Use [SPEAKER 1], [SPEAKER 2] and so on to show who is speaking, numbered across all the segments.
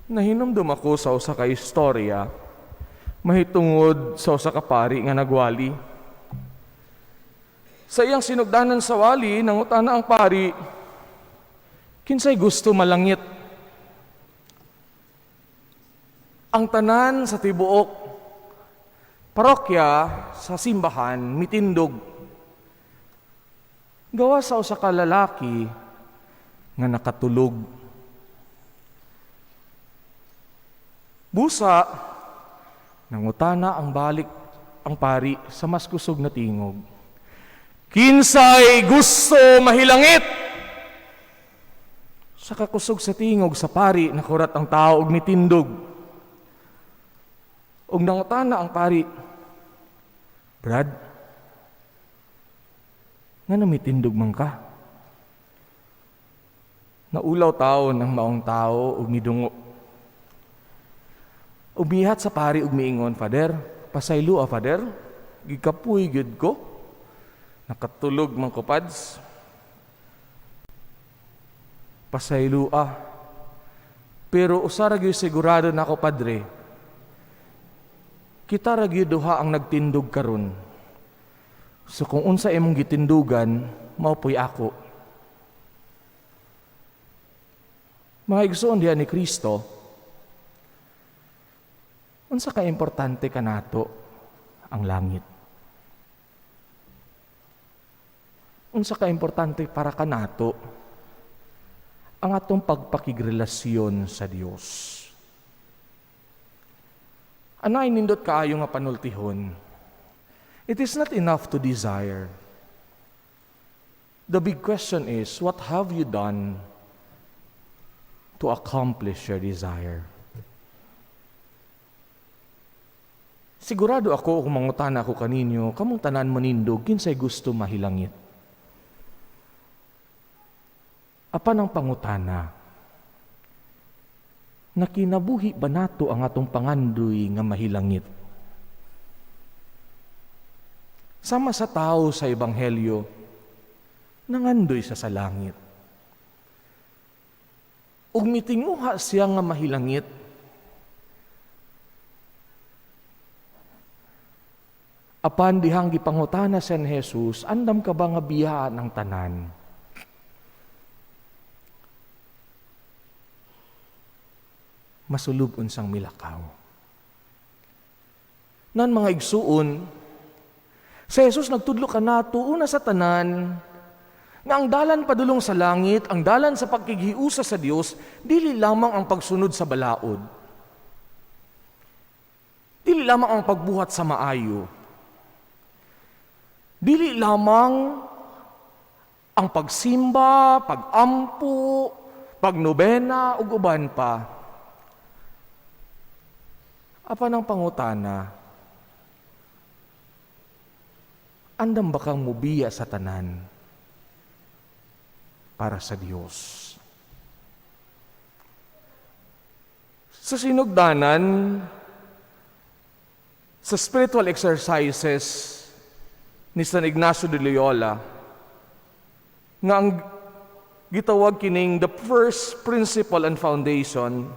[SPEAKER 1] Nahinumdum ako sa usa ka istorya mahitungod sa usa ka pari nga nagwali. Sa iyang sinugdanan sa wali, nangutana ang pari, "Kinsay gusto malangit?" Ang tanan sa tibuok parokya sa simbahan mitindog. Gawa sa usa ka lalaki nga nakatulog. Busa, nangutana ang balik ang pari sa mas kusog na tingog, "Kinsay gusto mahilangit?" Sa kakusog sa tingog sa pari, nakurat ang tao og mitindog. Og nangutana ang pari, "Brad, nga namitindog man ka?" Naulaw taon ang maong tao og midungo. Umihat sa pari ug miingon, "Father, pasaylo ah, Father. Gikapoy gyud ko. Nakatulog man ko, Pads. Pasaylo ah. Pero usa ra gyud sigurado nako, Padre. Kita ra gyud duha ang nagtindog karon. So kung unsa imong gitindugan, mao po'y ako." Mga igsoon diha ni Kristo, unsa ka importante kanato ang langit? Unsa ka importante para kanato ang atong pagpakigrelasyon sa Dios? Anay nindot kaayo nga panultihon. It is not enough to desire. The big question is, what have you done to accomplish your desire? Sigurado ako kung mangutana ako kaninyo, kamong tanan manindog, kinsay gusto mahilangit. Apan ang pangutana, nakinabuhi ba nato ang atong pangandoy nga mahilangit? Sama sa tao sa Ebanghelyo, nangandoy siya sa langit. Ug mitinguha siya nga mahilangit. Apan dihang gipangutana siya ni Jesus, andam ka ba nga biya ng tanan? Masulub unsang milakaw. Nan mga igsuon, si Jesus nagtudlo kanato una sa tanan nga ang dalan padulong sa langit, ang dalan sa pagkighiusa sa Dios, dili lamang ang pagsunod sa balaod. Dili lamang ang pagbuhat sa maayo. Dili lamang ang pagsimba, pagampo, pagnobena ug uban pa. Apan ang pangutana, andam ba kang mubiya sa tanan para sa Dios? Sa sinugdanan, sa spiritual exercises ni San Ignacio de Loyola, nga ang gitawag kining the first principle and foundation,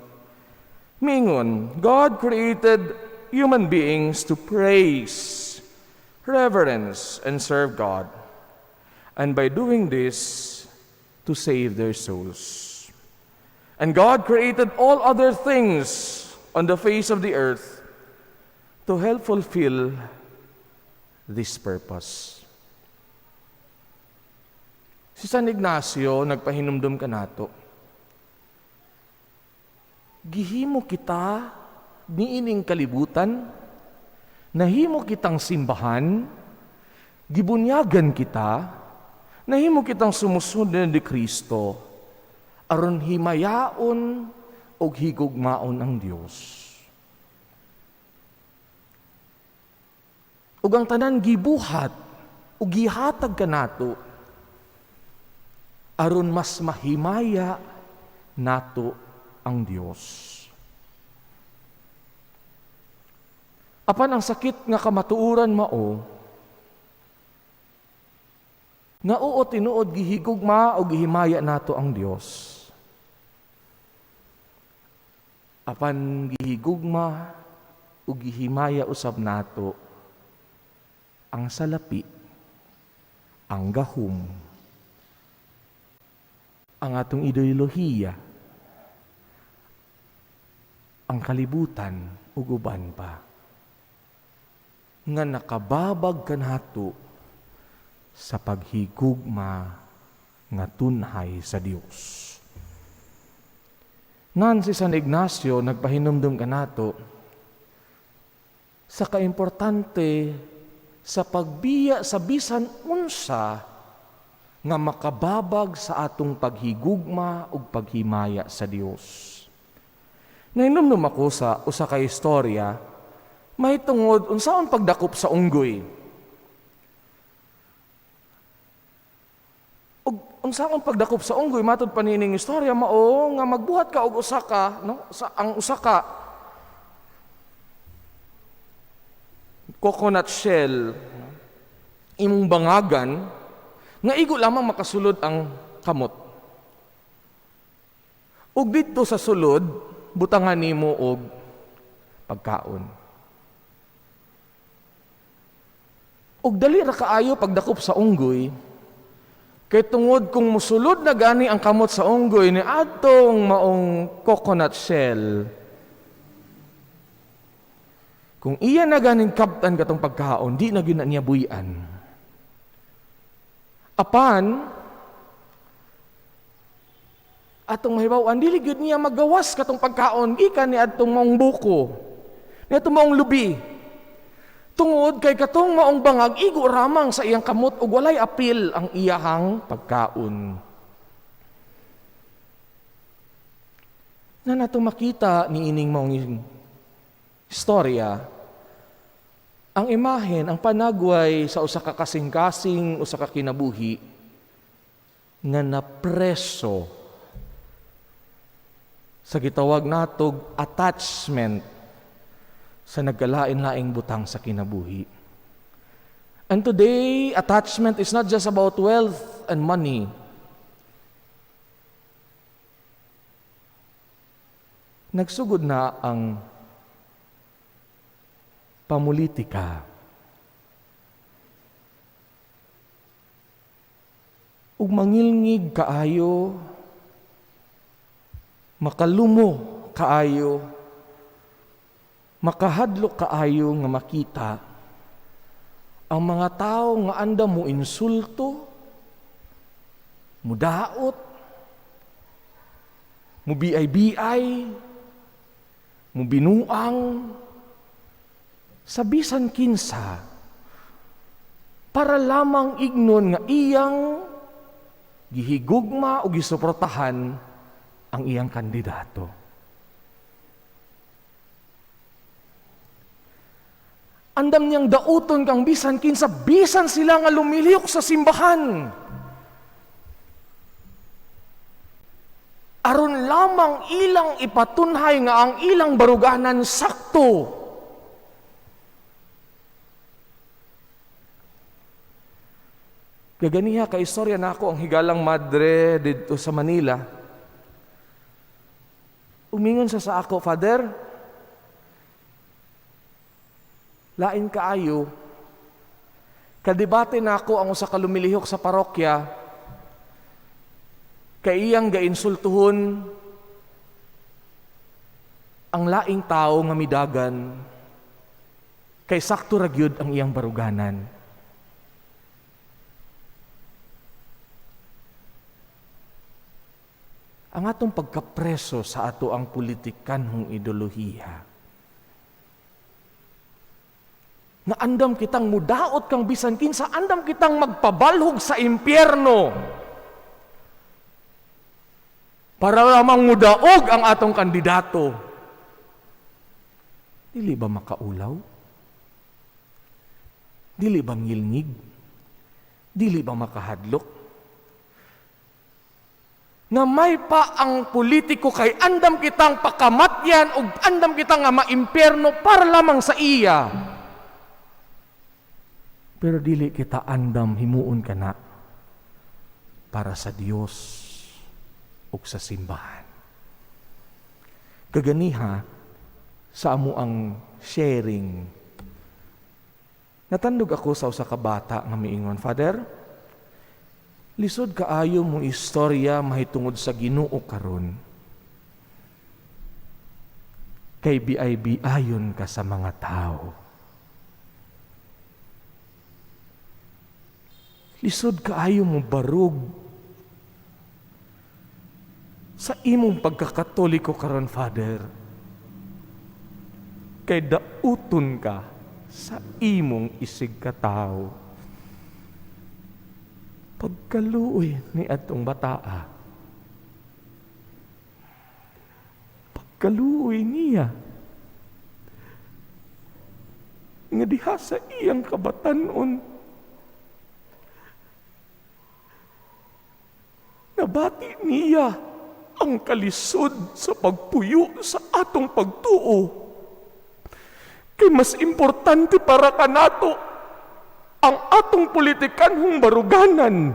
[SPEAKER 1] mingon, God created human beings to praise, reverence, and serve God. And by doing this, to save their souls. And God created all other things on the face of the earth to help fulfill this purpose. Si San Ignacio, nagpahinumdum kanato. Gihimo kita niining kalibutan, nahimo kitang simbahan, gibunyagan kita, nahimo kitang sumusunod ni Kristo, aron himayaon og higugmaon ang Dios. Ug ang tanan gibuhat ug gihatag kanato aron mas mahimaya nato ang Dios. Apan ang sakit nga kamatuoran mao nga oo tinuod gihigugma o gihimaya nato ang Dios. Apan gihigugma ug gihimaya usab nato ang salapi, ang gahum, ang atong ideolohiya, ang kalibutan ug uban pa nga nakababag kanato sa paghigugma nga tunhay sa Dios. Nan si San Ignacio nagpahinumdum kanato sa kaimportante sa pagbiya sa bisan unsa nga makababag sa atong paghigugma ug paghimaya sa Dios. Nahinumdum ako sa usa ka istorya mahitungod unsaon pagdakop sa unggoy. Ug unsaon pagdakop sa unggoy matud pa niining istorya mao nga magbuhat ka og usa ka, no, sa ang usa ka coconut shell imong bangagan nga igo lamang makasulod ang kamot. Ug didto sa sulod butangan nimo og pagkaon. Ug dali ra kaayo pagdakop sa unggoy, kay tungod kung musulod na gani ang kamot sa unggoy ni adtong maong coconut shell, kung iya na ganing kabtan katong pagkaon, di na gyud na niya buy-an. Apan atong mahibaw-an, dili gyud niya magawas katong pagkaon gikan ni adtong maong buko, ni adtong maong lubi. Tungod kay katong maong bangag igo ramang sa iyang kamot ug walay apil ang iyahang pagkaon. Na nato makita niining maong istorya, ang imahen, ang panagway sa usa ka kasing-kasing, usa ka kinabuhi nga napreso sa gitawag natog attachment sa nagkalain-laing butang sa kinabuhi. And today, attachment is not just about wealth and money. Nagsugod na ang pamulitika. Ug mangilngig kaayo, makalumo kaayo, makahadlok kaayo nga makita ang mga tao nga anda mo insulto, mudaot, mo BIBI, mo binuang, sa bisan kinsa, para lamang ignon nga iyang gihigugma o gisuportahan ang iyang kandidato. Andam niyang dauton kang bisan kinsa, bisan sila nga lumilihok sa simbahan. Aron lamang ilang ipatunhay nga ang ilang baruganan sakto. Gaganiha ka istorya na ako ang higalang madre didto sa Manila. Umingon siya sa ako, "Father, lain kaayo, kadebate na ako ang usa ka lumilihok sa parokya, kay iyang gainsultuhon ang laing tao nga midagan, kay sakto ra gyud ang iyang baruganan." Ang atong pagkapreso sa ato ang politikanhong ideolohiya, nga andam kitang mudaot kang bisan kinsa, andam kitang magpabalhog sa impyerno para lamang mudaog ang atong kandidato. Dili ba makaulaw? Dili ba ngilngig? Dili ba makahadlok? Nga may pa ang politiko kay andam kitang pakamatyan o andam kitang nga maimpyerno para lamang sa iya. Pero dili kita andam himuon ka na para sa Dios ug sa simbahan. Kaganiha sa amo ang sharing, natandog ako sa usa ka bata nga miingon, "Father, lisod kaayo mo istorya mahitungod sa Ginoo karon. Kay biay-biayon ka sa mga tao. Lisod kaayo mo barug sa imong pagkakatoliko karon, Father. Kay dauton ka sa imong isig katawo." Pagkaluoy ni atong bataa. Pagkaluoy niya nga diha sa iyang kabatanon, nabati niya ang kalisod sa pagpuyo sa atong pagtuo. Kay mas importante para kanato ang atong politikanhong baruganan,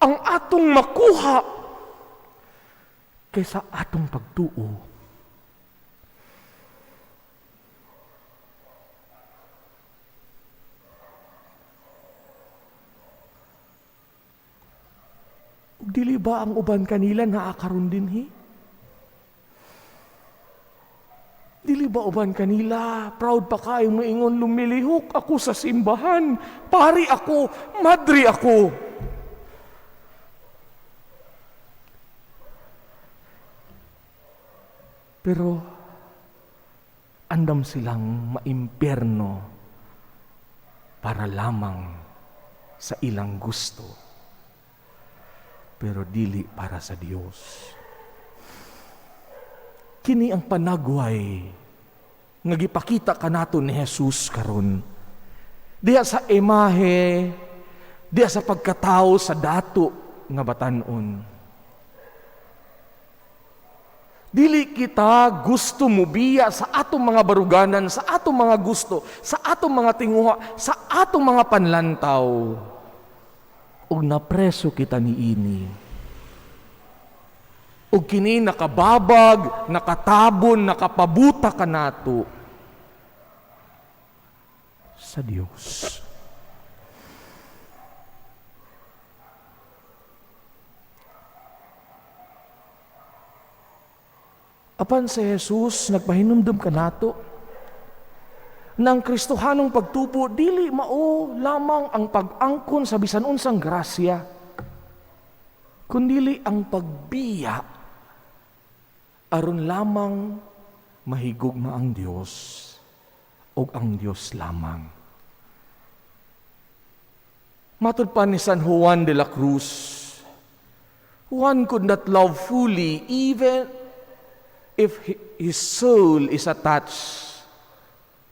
[SPEAKER 1] ang atong makuha kaysa atong pagtuo. Ug dili ba ang uban kanila naa karon dinhi? Dili ba uban kanila proud pa kayo moingon, "Lumilihok ako sa simbahan, pari ako, madre ako"? Pero andam silang maimpierno para lamang sa ilang gusto, pero dili para sa Dios. Kini ang panagway nga gipakita kanato ni Jesus karon. Diha sa imahe, diha sa pagkatao sa dato nga batan-on. Dili kita gusto mubiya sa atong mga baruganan, sa atong mga gusto, sa atong mga tinguha, sa atong mga panlantaw. Ug napreso kita niini. Ug kini nakababag, nakatabon, nakapabuta kanato sa Dios. Apan si Jesus nagpahinumdum kanato na ang Kristohanong pagtubo dili mao lamang ang pag-angkon sa bisan unsang grasya, kundili ang pagbiya aron lamang mahigugma ang Dios o ang Dios lamang. Matud pa ni San Juan de la Cruz, one could not love fully even if his soul is attached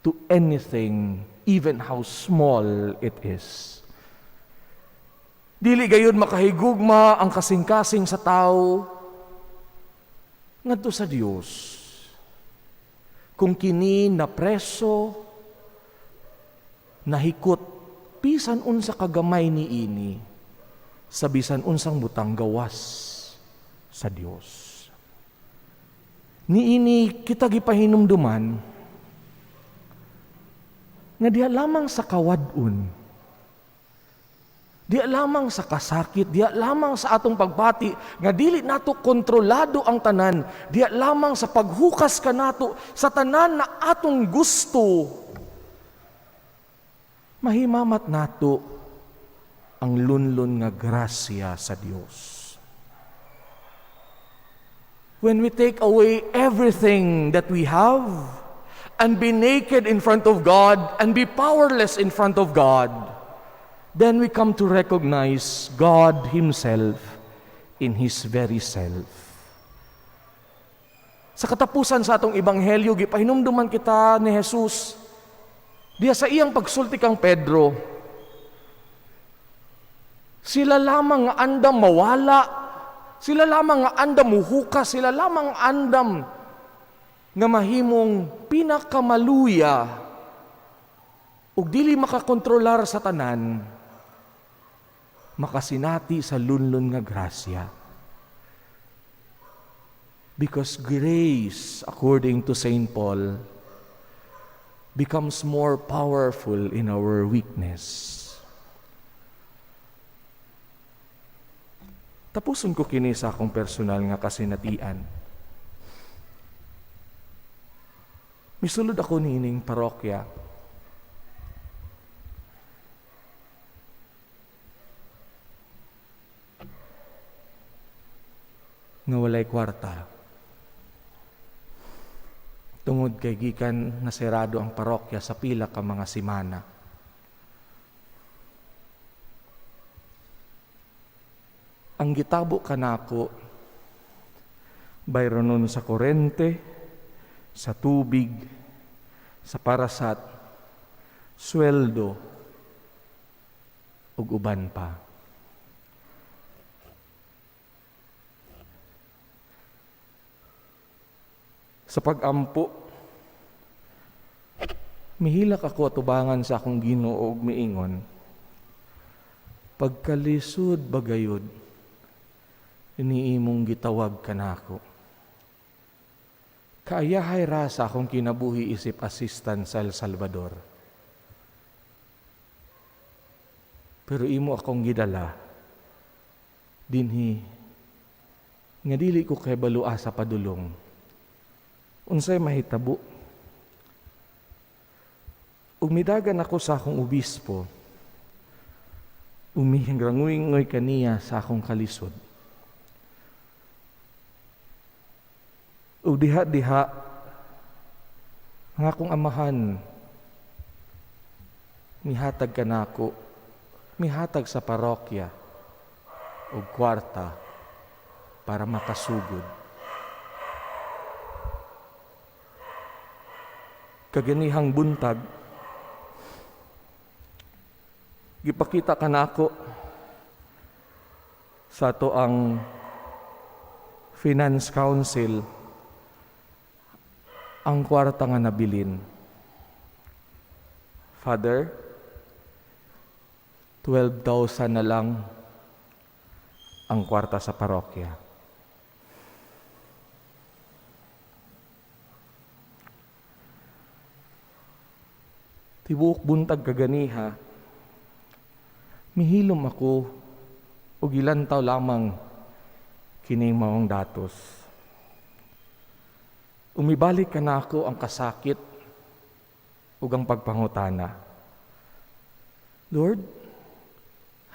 [SPEAKER 1] to anything, even how small it is. Dili gayud makahigugma ang kasing-kasing sa tao ngadto sa Dios kung kini napreso, nahikot bisan unsa kagamay niini sa bisan unsang butang gawas sa Dios. Niini kita gipahinumduman nga diha lamang sa kawad-on, diha lamang sa kasakit, diha lamang sa atong pagbati nga dili nato kontrolado ang tanan, diha lamang sa paghukas kanato sa tanan na atong gusto, mahimamat nato ang lunlun nga grasya sa Dios. When we take away everything that we have and be naked in front of God and be powerless in front of God, then we come to recognize God Himself in His very self. Sa katapusan sa atong ebanghelyo, gipahinumduman kita ni Jesus diha sa iyang pagsulti kang Pedro, sila lamang nga andam mawala, sila lamang nga andam muhukas, sila lamang andam nga mahimong pinakamaluya ug dili makakontrolar sa tanan, makasinati sa lunlun nga grasya. Because grace, according to St. Paul, becomes more powerful in our weakness. Tapuson ko kini sa akong personal nga kasinatian. Misulod ako niining parokya. Nga walay kwarta. Tungod kay gikan nasirado ang parokya sa pila ka mga semana. Ang gitabo kanako bayronon sa kurente, sa tubig, sa parasat, sweldo, ug uban pa. Sa pag-ampo, mihilak ako atubangan sa akong Ginoo ug miingon, pagkalisod bagayod, iniimong gitawag kanako. Kaayahay ra sa akong kinabuhi isip assistant sa El Salvador. Pero imo akong gidala dinhi nga dili ko kahibalo asa padulong. Unsay mahitabo? Ug midagan ako sa akong obispo, umihingrangoy-ngoy kaniya sa akong kalisod. Ug diha-diha ang akong amahan mihatag kanako, mihatag sa parokya og kwarta para makasugod. Kaganihang buntag, gipakita kanako sa ato ang Finance Council ang kwarta nga nabilin. Father, 12,000 na lang ang kwarta sa parokya. Tibuok buntag kaganiha, mihilom ako og ilantaw lamang kining maong datos. Umibalik ka na ako ang kasakit ug ang pagpangutana. Lord,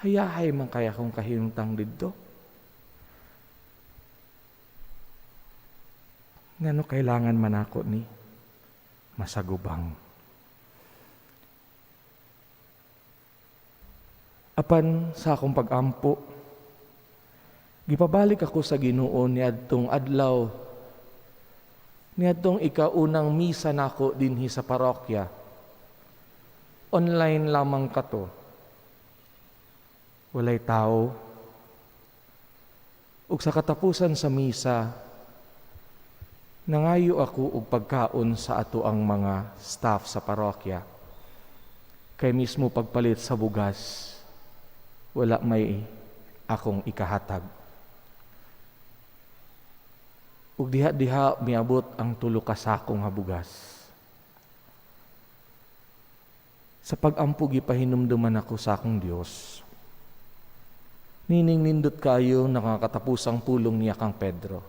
[SPEAKER 1] hayahay man kaya akong kahimtang didto. Ngano kailangan man ako ni masagubang. Apan sa akong pag-ampo, gipabalik ako sa Ginoo niadtong adlaw, niadtong ikaunang misa nako dinhi sa parokya. Online lamang kato. Walay tao. Ug sa katapusan sa misa, nangayo ako og pagkaon sa ato ang mga staff sa parokya. Kay mismo pagpalit sa bugas, wala may akong ikahatag. Ug diha-diha miabot ang tulo ka sako nga bugas. Sa pag-ampo gipahinumduman ako sa akong Dios. Nining nindot kayo nakakatapusang pulong niya kang Pedro.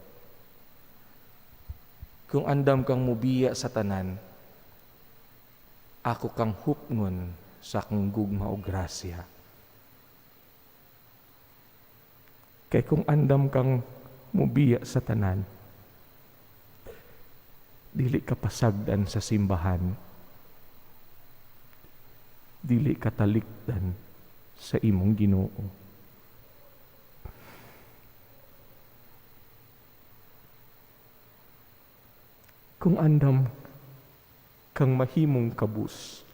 [SPEAKER 1] Kung andam kang mubiya sa tanan, ako kang hupngon sa akong gugma o grasya. Kay kung andam kang mubiya sa tanan, dili ka pasagdan sa simbahan, dili ka talikdan sa imong Ginoo. Kung andam kang mahimong kabus,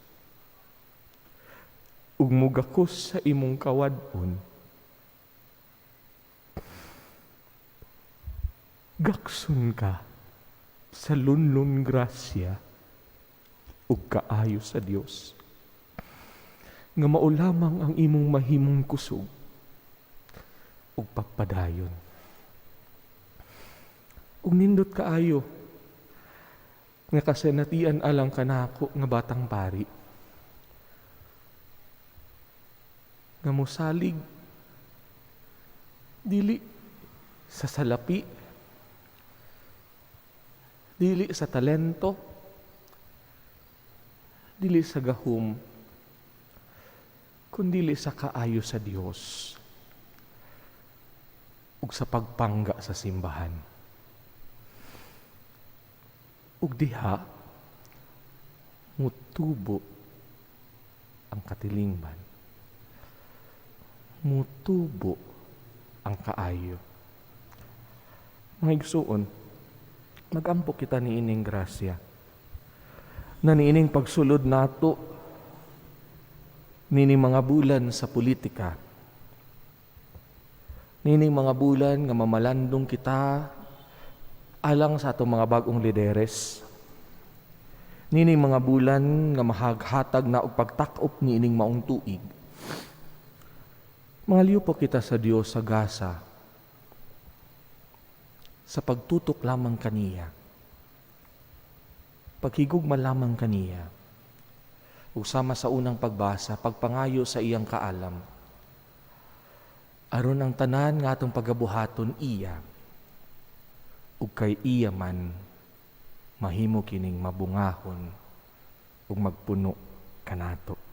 [SPEAKER 1] ug mugakos sa imong kawadon, gakson ka sa lunlun grasya ug kaayo sa Dios, nga mao lamang ang imong mahimong kusog ug pagpadayon. Ug nindot kaayo nga kasinatian alang kanako nga batang pari, nga mosalig dili sa salapi, dili sa talento, dili sa gahom, kundili sa kaayo sa Dios ug sa pagpangga sa simbahan. Ug diha mutubo ang katilingban, mutubo ang kaayo. Mga igsuon, magampo kita niining grasya na niining pagsulod nato nining mga bulan sa politika, nining mga bulan nga mamalandong kita alang sa atong mga bag-ong lideres, nining mga bulan nga mahaghatag na og pagtak-op niining maong tuig, mangaliw po kita sa Dios sa gasa sa pagtutok lamang kaniya, paghigugma lamang kaniya, ug sama sa unang pagbasa, pagpangayo sa iyang kaalam aron ang tanan nga atong pagabuhaton iya ug kay iya man mahimo kining mabungahon ug magpuno kanato.